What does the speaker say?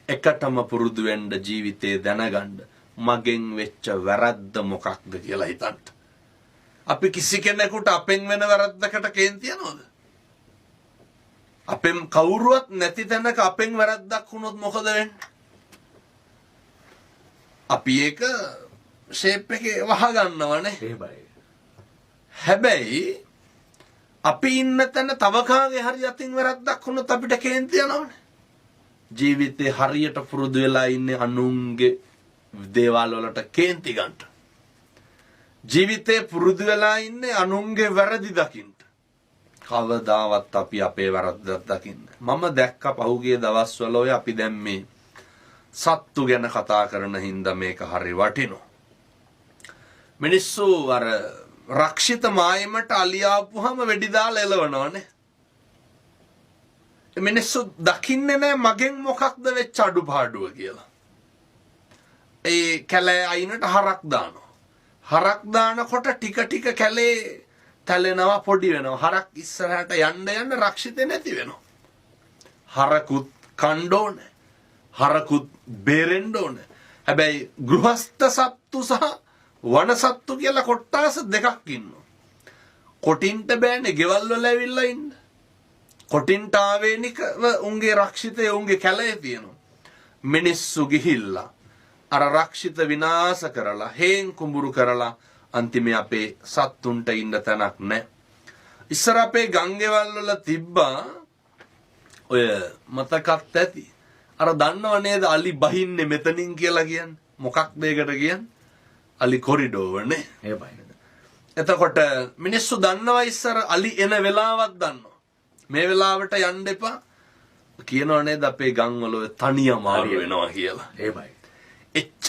එකටම පුරුදු වෙන්න ජීවිතේ දැනගන්න මගෙන් වෙච්ච වැරද්ද මොකක්ද කියලා හිතන්න. අපි කිසි කෙනෙකුට අපෙන් වෙන වැරද්දකට කේන්ති යනවද? අපෙන් කවුරුවත් නැති තැනක අපෙන් වැරද්දක් වුණොත් මොකද වෙන්නේ? අපි ඒක ෂේප් එකේ වහ ගන්නවනේ. එහෙමයි. හැබැයි අපි ඉන්න තැන තව කාගේ හරි අතින් වැරද්දක් වුණොත් අපිට කේන්ති යනවනේ. ජීවිතේ හරියට පුරුදු වෙලා ඉන්නේ අනුන්ගේ දේවල් වලට කේන්ති ගන්නට. ජීවිතේ පුරුදු වෙලා ඉන්නේ අනුන්ගේ වැරදි දකින්න. කවදාවත් අපි අපේ වැරද්දක් දකින්න. මම දැක්ක පහුගිය දවස්වල ඔය අපි දැන් මේ සත්තු ගැන කතා කරන හින්දා මේක හරි වටිනවා. මිනිස්සු අර රක්ෂිත මායමට අලි ආපුහම වෙඩි දාලා එලවනවනේ. ඒ මිනිස්සු දකින්නේ නෑ මගෙන් මොකක්ද වෙච්ච අඩුපාඩුව කියලා. ඒ කැලෑ අයිනට හරක් දානවා. හරක් දානකොට ටික ටික කැලේ තැලෙනවා, පොඩි වෙනවා. හරක් ඉස්සරහට යන්න යන්න රක්ෂිතේ නැති වෙනවා. හරකුත් කන්න ඕනේ. හරකුත් බේරෙන්න ඕනේ. හැබැයි ගෘහස්ත සත්තු සහ වන සත්තු කියලා කොට්ටාස දෙකක් ඉන්නවා. කොටින්ට බෑනේ ගෙවල් වල ඇවිල්ලා ඉන්න. කොටින්ට ආවේනිකව උන්ගේ රක්ෂිතය උන්ගේ කැලේ තියෙනවා. මිනිස්සු ගිහිල්ලා අර රක්ෂිත විනාශ කරලා හේන් කුඹුරු කරලා අන්තිමේ අපේ සත්තුන්ට ඉන්න තැනක් නැහැ. ඉස්සර අපේ ගංගෙවල් වල තිබ්බා, ඔය මතකත් ඇති. අර දන්නව නේද අලි බහින්නේ මෙතනින් කියලා කියන්නේ? මොකක්ද ඒකට කියන්නේ? අලි කොරිඩෝවනේ. එහෙමයි. එතකොට මිනිස්සු දන්නවා ඉස්සර අලි එන වෙලාවක් දන්නවා. මේ වෙලාවට යන්න එපා කියනව නේද අපේ ගම්වල ඔය තනි අමාරු වෙනවා කියලා. එහෙමයි. එච්චර